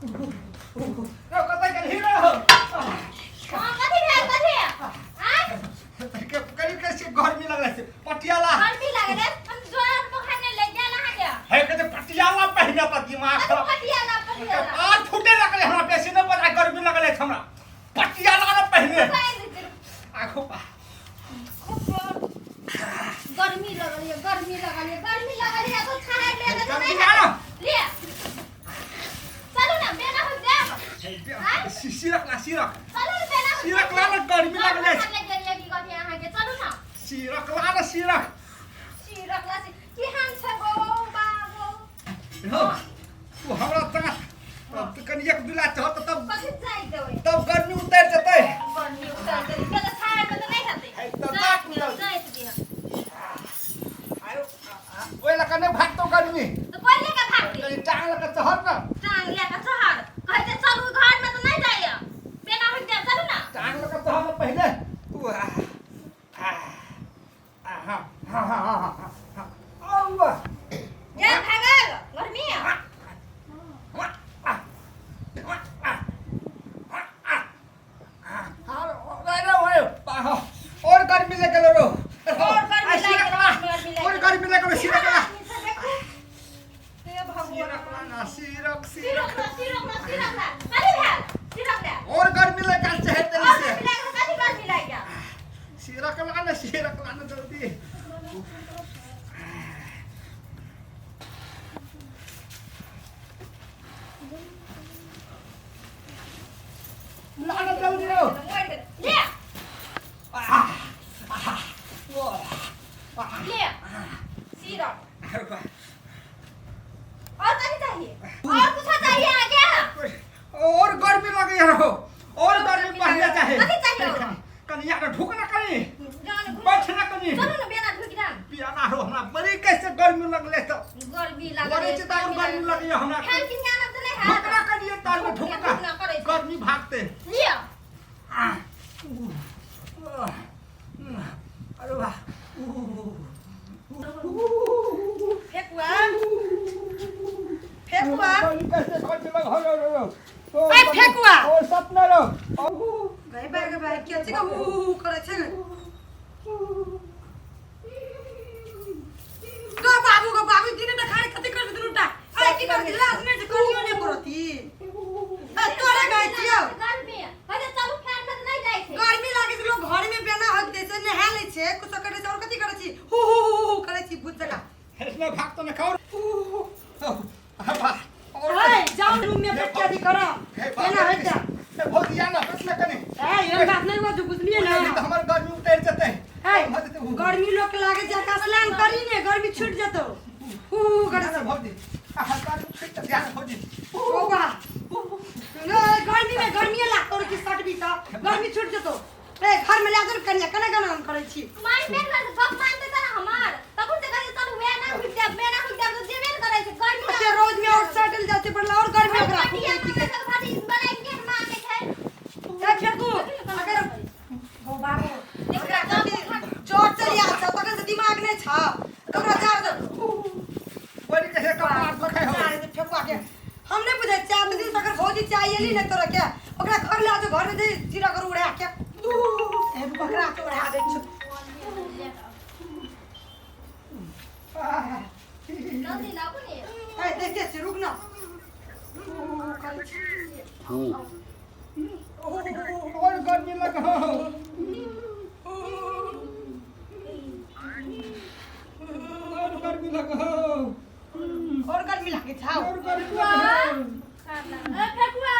रो कतऽ गेलही रो? हाँ, कथी भेल, कथी? आँय? करी कैसे गर्मी लगलै छै पटियाला। गर्मी लागल है, हम जोर बोखार नहि लागि गेल अहाँके? हे कहै छै पटियाला पहिने तऽ दिमाग कथी खराब। पटियाला, पटियाला? कपार फूटे लगलै हमरा, बेसी नहि पता, गर्मी लगलै छै हमरा, पटियाला ने पहिने। पानि देतै। आगू बा। गर्मी लगल ये, गर्मी लगल ये, गर्मी लगल ये, तो छाहरि ले तऽ गर्मी नहि ना। हेतै। ले चलू ने, बेना हो जायब। सिरक ला, सिरक। चलू ने, बेना हो। सिरक ला ने, गर्मी लगलै छै। लागि गेल ये की कथी अहाँके? चलू ने। सिरक ला ने, सिरक। सिरक ला, केहन छै गो बाबू? हो तू हमरा साथ तब कनि एक दुला चढ़त तब। कथी जाइ देबै? तब गर्मी उतरि जेतै। गर्मी उतर जेतै तऽ छाहरि मे तऽ नहि हेतै। है तऽ जाइत ताक दिअ, मिलल। जाइत दिअ। आरो ओहि लऽ कऽ नहि भागतौ गर्मी। तऽ पहिले के भागतै? कनि टांग लऽ कऽ चढ़ ने। टांग लए कऽ चहर कहै छै, चलू, घरमे तऽ नहि जाइए, बेना होइत जायब, चलू ने। टांग लऽ कऽ चढ़ ने पहिले तू। आ आ आ हाँ हाँ हाँ हाँ हाँ हाँ औ। गेल, भागल गर्मी। और गर्मी लग गेलो रो। और गर्मी लागि गेलो, गर्मी लागि और गर्मी लग गेलो। सिरक ला। हे भगवान। सिरक ला ना, सिरक। सिरक सिरक ला, सिरक ला, सिरक ला। कथी भेल? सिरक ला। और गर्मी लग गेल छै। और तेरी से गर्मी लागि गेल, कथी गर्मी लागि गेल? सिरक ला ना, सिरक ला ना जल्दी। ला ना जल्दी रो। मरि गेल। ले। आह आह ओ आह। ले सिरक। अरे बा। और कथी चाहिए? और कुछ चाहिए अहाँके? और गर्मी लगे यार हो, और गर्मी बढ़ले चाहे। कथी चाहिए और? कनि यार ढुक ना कनि। जान। बैठ ना कनि। चलू ने, बेना ढुकि जाम। पियाना हो हमरा बड़ी कैसे गर्मी लगले तऽ। गर्मी लागल। बड़े छै तऽ और गर्मी लगैया हमरा। फैन किन के आनब तऽ नहि ढुक ना हैत। कनि तार में ढुक ढुक ना करै ना, छै। गर्मी भागते। लिअ। आह, उ, आह, अरे वाह, उ, उ, फेकुआ, फेकुआ। गर्मी कैसे गर्मी लग हो रो रो रो। ए, फेकुआ। ओ सपना रो। गई बा, गई बा, के छै उ उ करै छै गो बाबू, गो बाबू, दिन देखारे कथि कर दुनुटा? ए, की कर लाज नै छै, कनियो नै करती? ए, तोरे गई छियौ। गर्मी कहै चलू, फैन में तऽ नहि जाइ छै। गर्मी लागे छै, लोग घर में बेना हक दै छै, नहा लै छै, कुछ करै छै, और कथि करै छी? हु हु हु हु करै छी भूत जका। इसमें भागतो न खाओ। और ए, जाउ रूम में बैठ के अथी कर, बेना हट जा। ए भौजी, आ ना, बैठ ना कनी। ए, एहन बात नहि बाजू, बुझलियै नहीं ने? तो हमर गर्मी उतर जेतै। ए, गर्मी लोक के लागे छै, स्नान करी ने, गर्मी छूट जेतौ। हु हु करै ना छै। भौजी, आ गर्मी छूट जेतै ना भौजी। ओ बा, ए, गर्मी में गर्मीए लागतौ रे, कि सटबी तऽ गर्मी छूट जेतौ। ए, घर में ला दे कनिया, केना केना हम करै छी? मानबे ने करतै, गप मानतै तऽ ने हमर। तखन तऽ कहै चलू, वेह ना हुइ जायब, बेना हुइ जायब तऽ जेबे ने करै छै। गर्मी अच्छा, रोज में और सटल जाते पड़ला और गर्मी ओकरा पटिया फूकै की मांगे तऽ भाजी बनाइ के मांगे छै। ए फेकू, अगर गो बाबू, ओकरा कथी जोर चलि आयल छौ तखन से दिमाग नहि छौ तऽ ओकरा झाड़ दे। बड़ी कैसे कपार दुखै हो। झाड़ दे फेकुआ के। हम नहि बुझै 4 दिन से अगर भौजी चाय एली ने तोरा के, ओकरा घर ले जो, घर में दे जीरा कर उड़ा के। ए, बकरा के उड़ा दे छौ। जल्दी लाबू ने। ए, देखते छी, रुक ना। करै छी। और गर्मी लग हो, और गर्मी लग हो। और गर्मी लागै छौ? और गर्मी लग हो। ए फेकुआ।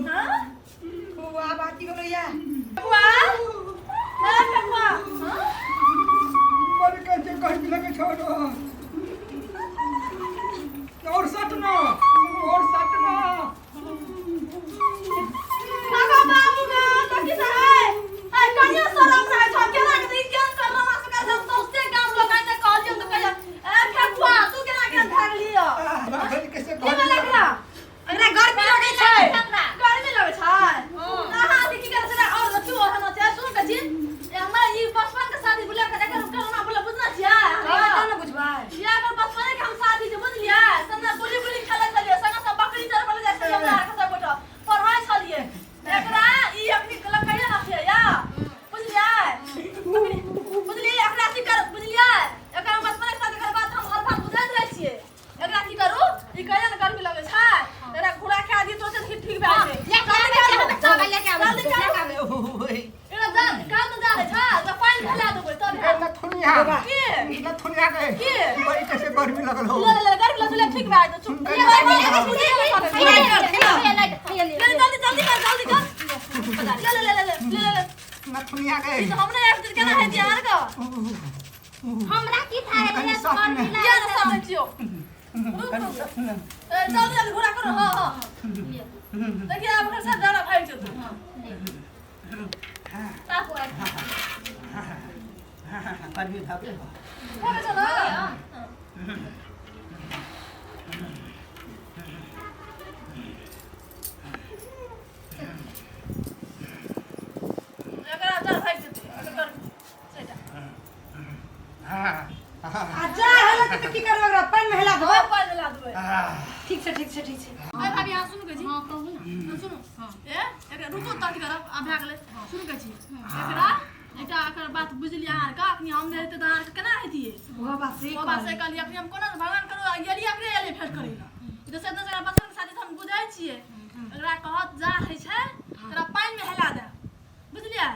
हाँ? ओ, आब आती गेलो या। फेकुआ, ए फेकुआ। हाँ? बड़ी कैसे गर्मी लगे छौ रो। और सट ना, और सट ना। बाबा, बाबू गो, कथी से है? ए, कनियो शरम रहै छौ? केना के दिन केहन शरम आ सकै छै? सौंसे गाम लोग आइ तक कहलियौ तऽ कहियो, ए फेकुआ, तू केना केहन भागलियो? बड़ी जल्दी जल्दी कर, जल्दी कर। ले ले ले ले ले ले। नथुनिया गए। ई तो हमरा यार केना है यार का। हमरा की था रे या ना समझ छियो। जल्दी जल्दी घोड़ा करो। हां हां देखिए आप ओकर साथ डरा भाग जेतौ। हां ताको गर्मी भागे। भागे चलो। एकरा डर भाग जेतै एकर सेटा। हां। आ जा हेला त की करबै ओकरा पानि में हेला देबै। पानि हेला देबै। ठीक छै ठीक छै ठीक छै। अरे भाभी अहाँ सुनू कहै छी। हां कहू ना। सुनू। ए एकरा रुकू तक करब आ भए गेलै। सुनू कहै छी एकरा एकटा एकर बात बुझलियै अहाँ आरके। अखनी हम नहि रहितै तऽ अहाँ आरके केना हेतियै? ओहो बात सही। ओ बात सही कहलियै। अखनी हम कोना भगवान करू गेलियै अखने एलियै भेंट करै लए। ई तऽ से एकरा बचपन के साथी तऽ हम बुझै छियै। एकरा कहत जा होइ छै तोरा पानि मे हेला देब बुझलियै। आ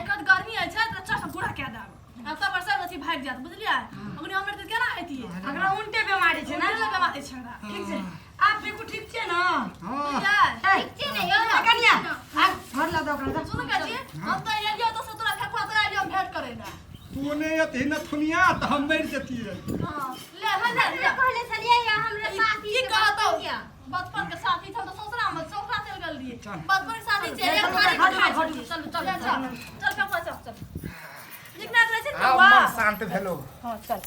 एकर गर्मी होइ छै तोरा चट गुड़ा कए देब आ तब सब अथी भागि जायत बुझलियै। अखनी हम रहितै केना हेतियै? एकरा उल्टे बेमारी छै ना। उल्टे बेमारी छै एकरा। ठीक छै आप बिल्कुल ठीक छै ना? हां बुझलियै। ठीक छै ने यौ? कनिया आ घर ला दो ओकरा। सुनू कहै छी हम तऽ एलियै ओतऽ से तोरा फेकुआ तोरा एलियै हम भेंट करै लए। तू नहि अथी नथुनिया तऽ हम मरि जतियै। हां ले ले ले कहले छलियै हमरा साथी की कहतौ बचपन के साथी छल तऽ ससुरा मे ससुरा चलि गेल रहियै। बचपन के साथी छै एक थारी में खाइ छै। चल चल चल चल फेकुआ चल चल। नीक नाक रहै छै ने आब फेकुआ? मन शांत भेलो। हां चल।